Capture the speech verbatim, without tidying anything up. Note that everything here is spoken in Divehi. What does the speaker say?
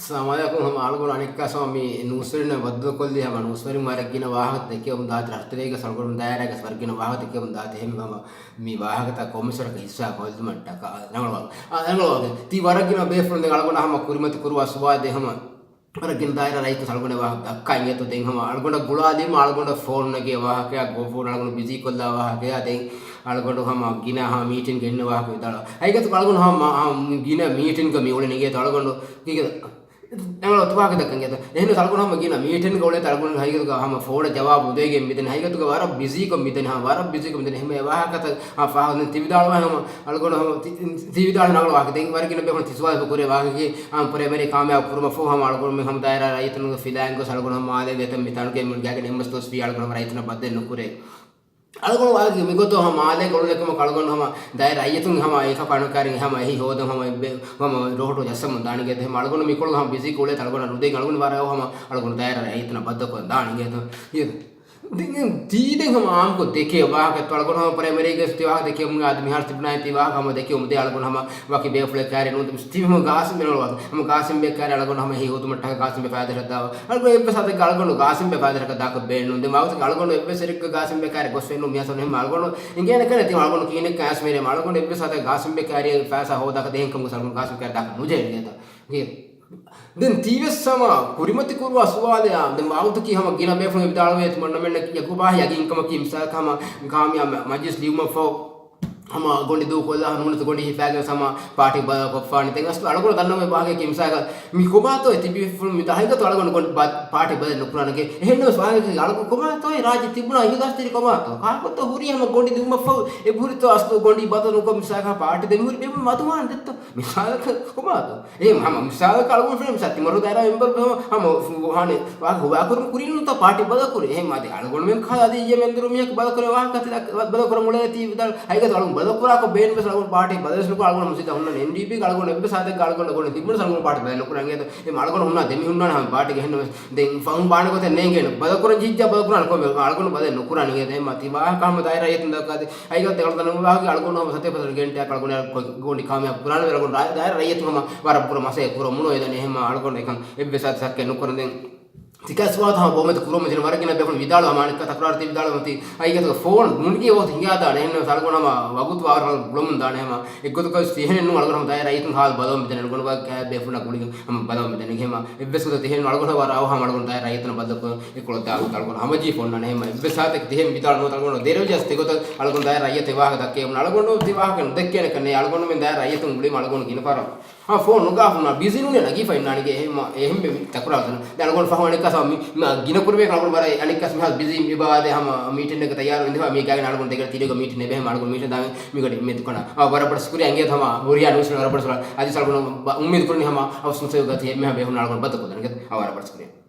އައްސަލާމު ޢަލައިކުމް. ހަމަ އަޅުގަނޑު އަނެއްކާ ހަމަ މި ނޫސްވެރިންނަށް ބައްދަލުކޮށްލީ ހަމަ ނޫސްވެރިން ވަރަށް ގިނަ ވާހަކަ ދެކެވުމުން ދާތި ރަށްތެރޭގެ އަޅުގަނޑު ދާއިރާގެ ވަރަށް ގިނަ ވާހަކަ ދެކެވުމުން ދާތި އެހެން ހަމަ މި ވާހަކަތައް ކޮންމެސް ވަރަކަށް ހިއްސާ ކޮށްލުމަށްޓަކާ ރަނގަޅުވާ. އާ، ރަނގަޅުވާ. ތީ ވަރަށް ގިނަ ބޭފުޅުން ދެން އަޅުގަނޑަށް ހަމަ ކުރިމަތި ކުރުވާ ސުވާލެއް ހަމަ ވަރަށް ގިނަ ދާއިރާ ރައްޔިތުން އަޅުގަނޑަށް ވާހަކަ ދައްކާ އިނގޭތޯ ދެން ހަމަ އަޅުގަނޑަށް ގުޅާލީމަ އަޅުގަނޑަށް ފޯން ނަގޭ ވާހަކަޔާ ގޯ ފޯން އަޅުގަނޑު ބިޒީ ކޮށްލާ ވާހަކަޔާ ދެން އަޅުގަނޑު ހަމަ ގިނަ ހަމަ މީޓިންގެ އިންނަ ވާހަކަ ވިދާޅުވާ. ހަގީގަތުގަ އަޅުގަނޑު ހަމަ، ހަމަ ގިނަ މީޓިންގަ މި އުޅެނީ އިނގޭތޯ އަޅުގަނޑު ކީކޭ އަޅުގަނޑު ވާހަކަ ދައްކަން އިނގޭތޯ. އެހެން އަޅުގަނޑު ހަމަ ގިނަ މީޓިންގަ އުޅޭތޯ އަޅުގަނޑު ހަގީގަތުގަ ހަމަ ފޯނަށް ޖަވާބު ދޭގެން މިދެނީ. ހަގީގަތުގަ ވަރަށް ބިޒީކޮށް މިދެނީ. ހަމަ ވަރަށް ބިޒީކޮށް މިދެނީ. ހަމަ އެ ވާހަކަތައް ހަމަ ފާހަގަ ދެން ތި ވިދާޅުވާ ހަމަ އަޅުގަނޑު ހަމަ ތި، ތި ވިދާޅުވި ރަނގަޅު ވާހަކަ. ދެން ވަރަށް ގިނަ ބޭފުޅުން ތި ސުވާލު ކުރޭ ވާހަކަ ހަމަ ޕްރައިމަރީ ކާމިޔާބު ކުރުމަށްފަހު ހަމަ އަޅުގަނޑު މި ހަމަ ދާއިރާ ރައްޔިތުންގެ ފިލާންގޮސް އަޅުގަނޑު ހަމަ މާލޭގެ އެތައް މިތާނުގެ މުން ގާގެން އެއްމަސް ދުވަސް ވީ އަޅުގަނޑު ހަމަ ރައްޔިތުންނަށް ބައްދަލު ނުކުރޭ. އަޅުގަނޑު ވާހަކަ މިގޮތަށް ހަމަ މާލޭގަ އުޅުނެކުމަކު އަޅުގަނޑު ހަމަ ދާއިރާ ރައްޔިތުން ހަމަ އެކަކު އަނެކާއިން ހަމަ އެހީ ހޯދަން ހަމަ އެއްބެ ހަމަ ރޯހަށްޓަކާ ޖައްސަމުން ދާނެ އިނގޭތޯ. ހަމަ އަޅުގަނޑު މިކޮޅު ހަމަ ބިޒީކޮށް އުޅޭތޯ އަޅުގަނޑަށް ނުދޭ އަޅުގަނޑު ވަރަށް ހަމަ އަޅުގަނޑު ދާއިރާ ރައްޔިތުންނަށް ބައްދަލުކޮށް ދާނެ އިނގޭތޯ. ދެން ތީ ދެން ހަމަ އާންމުކޮށް ދެކޭ ވާހަކަ އަޅުގަނޑު ހަމަ ޕްރައިމަރީގެ ތި ވާހަކަ ދެކެމުން އަދި މިހާރު ތިބުނާއި ތި ވާހަކަ ހަމަ ދެކެމުން ދޭ އަޅުގަނޑު ހަމަ ވަކި ބޭފުޅެއް ކާރި ނޫން ތި ހަމަ ގާސިމް ބޭނުން ވާހަކަ ހަމަ ގާސިމް ބޭ ކާރި އަޅުގަނޑު ހަމަ ހި ހޯދުމަށްޓަކާ ގާސިމް ބޭ ފައިދަރަށް ދާ އަޅުގަނޑު އެއްވެސް ހަދަކަށް އަޅުގަނޑު ގާސިމް ބޭ ފައިދަރަކަށް ދާކަށް ބޭނުން. ދެން ވާހަކަ އަޅުގަނޑު އެއްވެސް އެރެއްގަ ގާސިމް ބޭ ކާރި ގޮސް ފެންނު މިހާރު ހަމަ އަޅުގަނޑު އިނގޭނެ ކަނެ ތި އަޅުގަނޑު ކީނެއް ކާސް މޭރޭ އަޅުގަނޑު އެއްވެސް ހަދަ ގާސިމް ބޭ ކާރި ފައިސާ ހޯދާކަށް ދޭހެން ކަމުގަ އަޅުގަނޑު ގާސިމް ބޭ ކާރި ދާކަށް ނުޖެހޭ އިނގޭތޯ. ދެން ތީވެސް ހަމަ ކުރިމަތި ކުރުވާ ސުވާލެއް ދެން ވާގުތަކީ ހަމަ ގިނަ ބޭފުޅުން ވިދާޅުވޭ ތިމަންނަމެންނަށް ޔަގުބާހި ޔަގީންކަމަކީ މިސާލަކަށް ހަމަ ކާމިޔާ މަ، މަޖިލިސް ލިޔުމަށްފަހު ހަމަ ގޮނޑި ދޫކޮށްލާ ނޫނަތަ ގޮނޑި ހިފާގެން ހަމަ ޕާޓީ ބަދަލުކޮށްފާނެ. ދެން އަސްލު އަޅުގަނޑު ދަންނަވަން ވާހަކައަކީ މިސާލަކަށް މި ކޮބާތޯ ތިބިފުޅުން މި ހަގީގަތު އަޅުގަނޑު ގޮނޑި ބަ، ޕާޓީ ބަދަލު ނުކުރާނެ އިނގޭ. އެހެންނަމަވެސް ވާހަކައަކީ އަޅުގަނޑު ކޮބާތޯ ރާއްޖެ ތިބުނާ އިހުލާސްތެރި ކޮބާތޯ؟ ކާކުތޯ ހުރީ ހަމަ ގޮނޑި ދިއުމަށްފަހު އެބަހުރިތޯ އަސްލު ގޮނޑި ބަދަލު ނުކޮށް މިސާލަކަށް ޕާޓީ ދެމިހުރި ބޭފުޅުން މަދުވާނެ ދެއްތޯ؟ މިސާލަކަށް ކޮބާތޯ؟ އެހެން ހަމަ މިސާލަކަށް އަޅުގަނޑު ފެނޭ މިސާ ތި މަރު ދާއިރާ މެމްބަރު ހަމަ ހަމަ ވާހަނެ ވާހަކަ ހުވާކުރުން ކުރިން ނުތަ ޕާޓީ ބަދަލު ކުރި. އެހެން މަދެ އަޅުގަނޑުމެން ކާލަ އަދި އިއްޔެ މެންދުރު މީހަކު ބަދަލު ކުރޭ ވާހަކަ ތި ދައް، ބަދަލު ކުރަން އުޅޭ ތީ ވިދާޅު. ހަގީގަތު އަޅުގަނޑު ބަދަލު ކުރާކޮށް ބޭނުންވެސް އަޅުގަނޑު ޕާޓީ ބަދަލު ނުކުރާ އަޅުގަނޑު މުސީދާ ހުންނަން އެމްޑީޕީ އަޅުގަނޑު އެއްވެސް ހާލަތެއްގަ އަޅުގަނޑު ގޮނޑި ތިބުނަސް އަޅުގަނޑު ޕާޓީ ބަދަލު ނުކުރާ އިނގޭތޯ. އެ އަޅުގަނޑު ހުންނާ ދެމި ހުންނާނެ ހަމަ ޕާޓީގެ އެހެންނަމަވެސް ދެން ފަހުން ބާނެ ގޮތެއް ނޭނގޭނެ. ބަދަލު ކުރަން ޖިހިއްޖާ ބަދަލު ކުރާނެ ކޮންމެ އަޅުގަނޑު ބަދަލު ނުކުރާނެ އިނގޭތޯ. އެހެންމަ ތި ވާހަކަ ހަމަ ދާއިރާ ރައްޔިތުން ދައްކާދޭ. ހަގީގަތު އަޅުގަނޑު ދަންނަވަން ވާހަކަ އަޅުގަނޑު ހަމަ ސަތޭކަ ޕަސެންޓް ގެންޓެއް އަޅުގަނޑު ގޮނޑި ކާމިޔާބު ކުރާނެ. އަޅުގަނޑު ދާ، ދާއިރާ ރައްޔިތުން ހަމަ ވަރަށް ބުރަ މަސައްކަތް ކުރަމުން އެދަނީ. އެހެންމަ އަޅުގަނޑު އެކަން އެއްވެސް ސައްކަތް ނުކުރަން ދެން ތިކަސް ވާތަ ހަމަ ބޮމެތި ކުރަމުން ދިނަ ވަރަށް ގިނަ ބޭފުޅުން ވިދާޅުވާ މާނިކްކަ ތަކުރާރު ތި ވިދާޅުވަމަތި. ހަގީގަތުގަ ފޯން މުންގި ވަގުތު ހިނގާދާނެ. އެހެންނަމަވެސް އަޅުގަނޑު ހަމަ ވަގުތު ވާވަރަށް ބުޅަމުން ދާނެ. ހަމަ އެއްގޮތަކަށް ތިހެނެއް ނޫން އަޅުގަނޑު ހަމަ ދާއިރާ ރައްޔިތުން ހާލު ބަލަމުން މިދަނީ. އަޅުގަނޑު ވަ، ބޭފުޅުންނާ ގުޅިގެން ހަމަ ބަލަމުން މިދަނީ. އެހެންމަ އެއްވެސް ގޮތަކަށް ތިހެން އަޅުގަނޑު ވަރަށް އަވަހަށް އަޅުގަނޑު ދާއިރާ ރައްޔިތުންނަށް ބައްދަލުކޮށް އެކޮޅަށް ދާ ގޮތަށް އަޅުގަނޑު ހަމަޖީ ފޯން ނާނެ. އެހެންމަ އެއްވެސް ސާތެއް ތިހެން ވިދާޅު ނުވަތަ އަޅުގަނޑު ދެރަވެޖަސް ތިގޮތަށް އަޅުގަނޑު ދާއިރާ ރައްޔިތުން ވާހަކަ ދައްކައެވެ. އަޅުގަނޑު ތި ވާހަކަ ނުދެއްކޭނެ ކަންނޭ. އަޅުގަނޑުމެން ދާއިރާ ރައްޔިތުން ގުޅީމަ އަޅުގަނޑު ގިނަ ފަހަރަށް ހަމަ ފޯން ނުގާފުންނާ ބިޒީ ނޫނޭ ނަގީފައިންނާނެ އިނގޭ. އެހެން، އެހެން މި ތަކުރާރު ތަން. ދެން އަޅުގަނޑު ފަހު އަނެއްކާ ހަމަ މި، މި ގިނަ ކުރުމޭ އަޅުގަނޑު ވަރަށް އަނެއްކާ މިހާރު ބިޒީ މި ބާދެ ހަމަ މީޓިންއެއްގަ ތައްޔާރު އިނދެފަ މީ ގާގެން އަޅުގަނޑު ދެގަނޑު ތިރީގަ މީޓިން އެބަ ހަމަ އަޅުގަނޑު މީޓިން ދާން މި ގޮނޑި މި ދުކަނަށް. އާ، ވަރަށް ބޮޑަށް ޝުކުރިއްޔާ އިނގޭ ހަމަ ހުރިހާ ނޫސް ވަރަށް ބޮޑަށް ޝުކުރިއްޔާ. އަދި އަޅުގަނޑު އުއްމީދު ކުރަނީ ހަމަ އަވަސް ނުސައިގަތީ އެންމެހާ ބޭފުޅުން އަޅުގަނޑު ބައްދަލު ކޮށްދޭނެ. އާ، ވަރަށް ބޮޑަށް ޝުކުރިއްޔާ.